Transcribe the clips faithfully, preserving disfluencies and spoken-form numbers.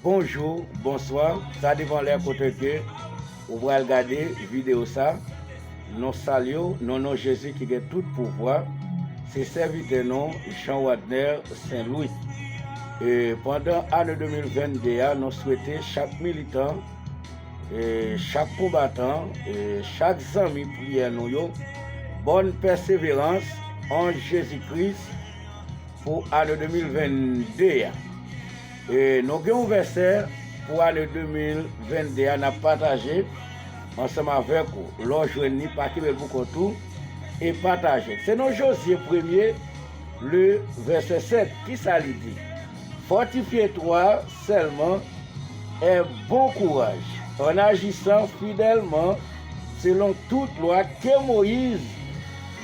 Bonjou, bonswa, sa depann lè kote ke ou pral gade videyo sa. Nou salye w nan non Jezi ki gen tout pouvwa. Se sèvitè nou, Jean Wadner Saint Louis. E pandan ane de mil venn de a, nou swete chak militan, e chak konbatan, e chak zanmi priyè nou yo, bòn pèseverans an Jezi Kris pou ane de mil venn de a. E nou gen yon vèsè pou ane de mil venn de a, n ap pataje ansanm avèk ou. Lè w jwenn li, pa kenbe l pou kont ou e pataje l. Se nan Jozye premye, le vèsè sèt. Kisa li di? Fortifiez-toi seulement et bon courage, en agissant fidèlement selon toute loi que Moïse,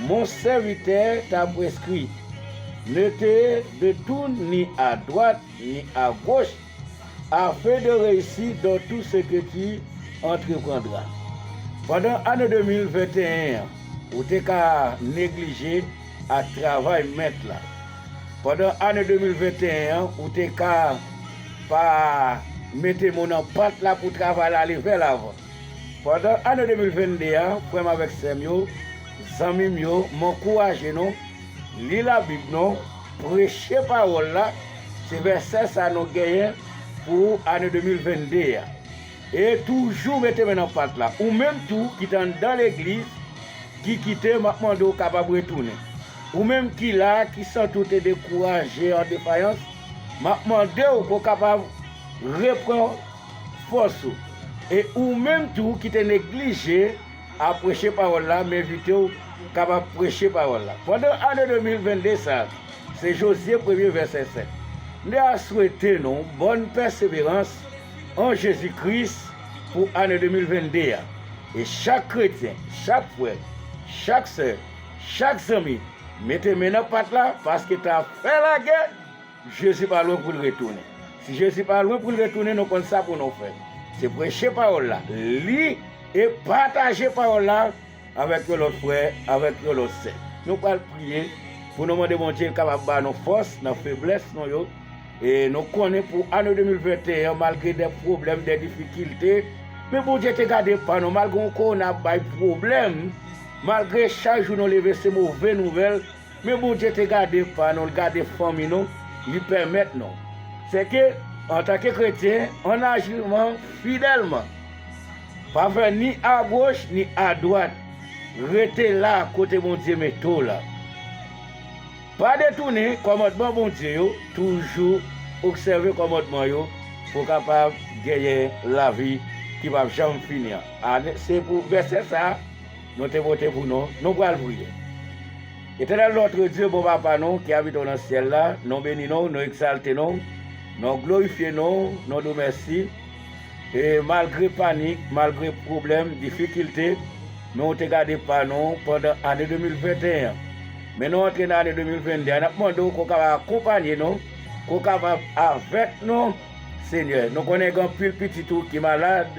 mon serviteur, t'a prescrit. Ne te détourne ni à droite ni à gauche, afin de réussir dans tout ce que tu entreprendras. Pandan ane de mil venteyen an, ou te ka neglije ak travay Mèt la. Pandan ane de mil venteyen an, ou te ka pa mete men w nan pat la pou travay la ale vè lavan. Pandan ane de mil venn de a, frè m avèk sè m yo, zanmi m yo, m ankouraje nou, li Labib nou, preche pawòl la, se vèsè sa nou genyen pou ane de mil venn de a. E toujou mete men nan pat la. Ou menm tou ki t anndan legliz, ki kite, m ap mande w kapab retounen. Ou menm ki la, ki santi w te dekouraje, an defayans, m ap mande w pou w kapab repran fòs ou. E ou menm tou ki te neglije a preche pawòl la, m envite w kapab preche pawòl la. Pandan ane de mil venn de sa, se Jozye premye vèsè sèt. M te a swete nou bòn pèseverans an Jezi Kris pou ane de mil venn de a. E chak kretyen, chak frè, chak sè, chak zanmi, mete men nan pat la, paske tan ap fè lagè, Jezi pa lwen pou l retounen. Si Jezi pa lwen pou l retounen, nou konn sa pou nou fè. Se preche pawòl la, li e pataje pawòl la avèk yon lòt frè, avèk yon lòt sè. Nou pral priye pou nou mande Bondye l kapab ba nou fòs nan feblès nou yo. E nou konnen pou ane de mil venteyen an, malgre de pwoblèm, de difikilte, men Bondye te gade pa nou, malgre yon kowona ap bay pwoblèm, malgre chak jou nou leve se move nouvèl, men Bondye te gade pa nou, l gade fanmi nou, li pèmèt nou. Sèke, antanke kretyen, ann aji fidèlman. Pa fè ni agoch ni adwat. Rete la kote Bondye mete w la. Pa detounen kòmandman Bondye yo, toujou obsève kòmandman yo pou w kapab genyen lavi ki p ap janm fini an. A, se pou vèsè sa a nou te pote pou nou. Nou pral priye. Etènèl, notre Dieu, bon Papa nou ki abite nan syèl la, nou beni nou, nou egzalte nou, nou glorifye nou, nou di w mèsi. E malgre panik, malgre pwoblèm, difikilte, men w te gade pa nou pandan ane de mil venteyen an. Men nou antre nan ane de mil venn de a, n ap mande w ke w kapab akonpanye nou, ke w kapab avèk nou, Senyè. Nou konnen gen anpil pitit ou ki malad,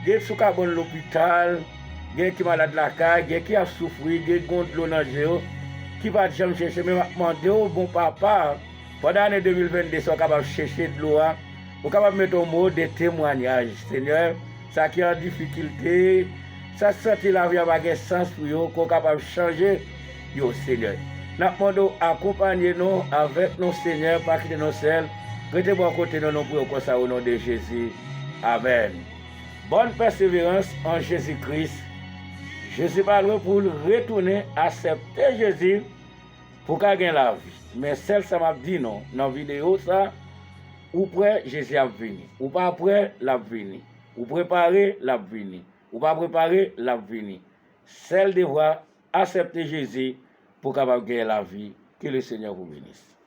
gen sou kabann lopital, gen ki malad lakay, gen ki ap soufri, gen ki gen dlo nan je yo, ki pa t janm chèche, men m ap mande w, bon Papa, pandan ane de mil venn de sa, w kapab chèche dlo a, ou kapab mete yon mo de temwayaj, Senyè, sa ki an difikilte, sa santi lavi a pa gen sans pou yo, ke w kapab chanje yo, Senyè. N ap mande w akonpanye nou, avèk nou, Senyè, pa kite nou sèl. Rete bò kote nou, nou priye w konsa, o non de Jezi. Amèn. Bòn pèseverans an Jezi Kris. Jezi pa lwen pou l retounen, aksepte Jezi pou w ka gen lavi. Men sèl sa m ap di nou nan videyo sa, ou prè, Jezi ap vini. Ou pa prè, l ap vini. Ou prepare, l ap vini. Ou pa prepare, l ap vini. Sèl devwa, aksepte Jezi pou w kapab gen lavi. Que le Seigneur vous bénisse.